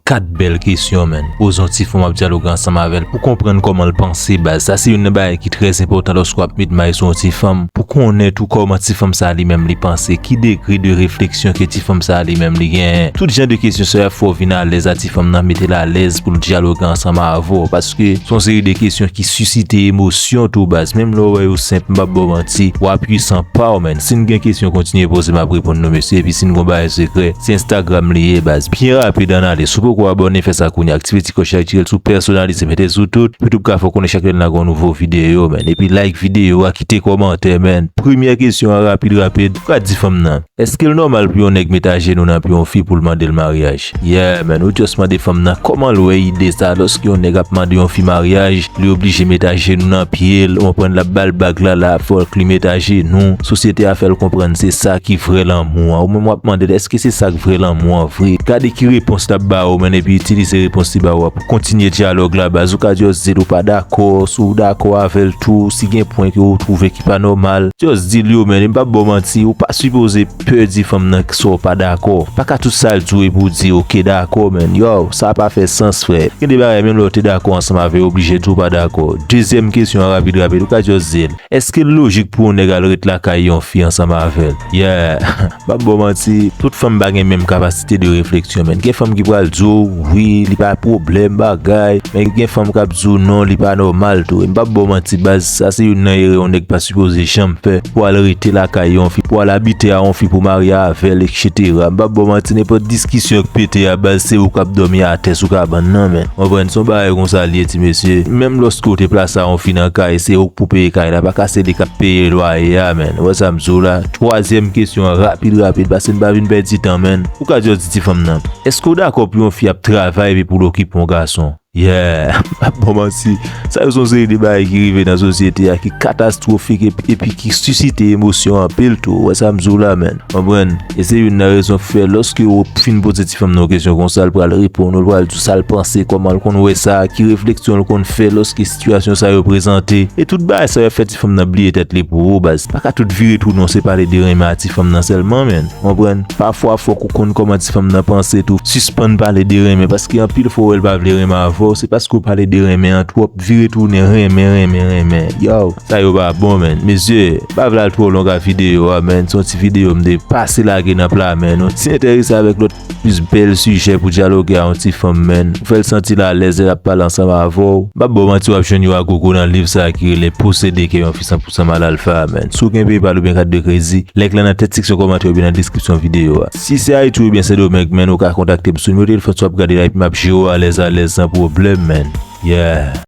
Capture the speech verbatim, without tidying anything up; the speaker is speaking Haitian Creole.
kat bèl kesyon, man. Poze yon ti fanm w ap dyaloge ansanm avè l pou konprann kòman l panse, baz. Sa se youn nan bagay ki trè enpòtan lòske w ap met may sou yon ti fanm, pou konnen tou kòman ti fanm sa li menm li panse, ki degre de refleksyon ke ti fanm sa li menm li genyen. Tout jan de kesyon sa yo ap fè w vin alèz a ti fanm nan, mete l alèz pou l dyaloge ansanm avè w, paske se yon seri de kesyon ki sisite emosyon tou, baz. Menm lè w wè yo senp, m p ap ba w manti, w ap pwisan pa w, man. Si n gen kesyon, kontinye poze, m ap reponn nou, mesye. Epi si n gon bagay sekrè, se Instagram li ye, baz. Byen rapid, ann ale. Si w poko abòne, fè sa kounye a. Aktive ti klòch la, retire l sou pèsonalize, mete l sou tout. YouTube ka fè w konnen chak lè n lage yon nouvo videyo, man. Epi like videyo a, kite kòmantè, man. Premyè kesyon an, rapid, rapid. Ou ka di fanm nan, èske l nòmal pou yon nèg met ajenou nan pye yon fi pou l mande l maryaj? Yeah, man, ou just mande fanm nan kòman l wè ide sa, lòske yon nèg ap mande yon fi maryaj, li oblije met ajenou nan pye l, ou konprann, l ap ba l bag la, l ap fè l li met ajenou. Sosyete a fè l konprann se sa ki vrè lanmou an. Ou menm w ap mande l, èske se sa k vrè lanmou an vre? Gade ki repons l ap ba ou, man, epi itilize repons li ba ou a pou kontinye dyalòg la, baz. Ou ka just di l ou pa dakò, si w dakò avè l tou, si gen pwen ke ou twouve ki pa nòmal, just di l yo, man. E m p ap ba w manti, ou pa sipoze pè di fanm nan sa w pa dakò. Pa ka tout sa l di w epi w di, "Oke, dakò, man." Yo, sa pa fè sans, frè. Gen de bagay, menm lè w te dakò ansanm avè yo, oblije di w pa dakò. Dezyèm kesyon an, rapid, rapid, ou ka just di l, èske l lojik pou yon nèg al ret lakay yon fi ansanm avè l? Yeah. M p ap ba w manti, tout fanm pa gen menm kapasite de refleksyon, man. Gen fanm ki pral di w, wi, li pa pwoblèm, bagay. Men gen fanm k ap di w non, li pa nòmal tou. E m p ap ba w manti, baz, sa se youn nan erè yon nèg pa sipoze janm fè, pou al rete lakay yon fi, pou al abite a yon fi, pou marye avè l, etsetera. M p ap ba w manti, nenpòt diskisyon k pete a, baz, se ou k ap dòmi atè sou kabann nan, man. Konprann, se yon bagay konsa l ye, ti mesye. Menm lòske w te plase a yon fi nan kay, se ou k pou peye kay la, pa ka se li k ap peye lwaye a, man. Ou wè sa m di w la? Twazyèm kesyon an, rapid, rapid, paske n pa vin pèdi tan, man. Ou ka just di ti fanm nan, èske w dakò pou yon fi ap travay epi pou l okipe yon gason? Yeah, m p ap ba w manti. Sa yo se yon seri de bagay ki rive nan sosyete a, ki katastwofik epi, epi ki sisite emosyon anpil tou. Ou wè sa m di w la, man? Konprann? E se youn nan rezon k fè, lòske w fin poze ti fanm nan yon kesyon konsa, l pral reponn ou, l pral di w sa l panse, kòman l konn wè sa, ki refleksyon l konn fè lòske sitiyasyon sa yo prezante. E tout bagay sa yo ap fè ti fanm nan bliye tèt li pou ou, baz. Pa ka tout vire tounen w se pale de renmen a ti fanm nan sèlman, man. Konprann? Pafwa, fòk ou konn kòman ti fanm nan panse tou. Sispann pale de renmen, paske anpil fwa w wè l pa vle renmen avè w, se paske w pale de renmen an twòp, vire tounen renmen, renmen, renmen. Yo, sa yo pa bon, man. Mesye, m pa vle al twò long a videyo a, man. Se yon ti videyo m te pase lage nan pla, man. Nou ti enterese avèk lòt plis bèl sijè pou dyaloge a yon ti fanm, man. Ou fè l santi l alèz lè l ap pale ansanm avè w. M p ap ba w manti, w ap jwenn yo a gogo nan liv sa a ki rele Posede kè yon fi san pou san mal alfa a, man. Si w gen PayPal oubyen kat de kredi, link lan nan tèt seksyon kòmantè oubyen nan deskripsyon videyo a. Si se Ayiti oubyen Sendomeng, man, ou ka kontakte m sou nimewo telefòn sa w ap gade la, epi m ap jere w alèz alèz san pwoblèm, man. Yeah.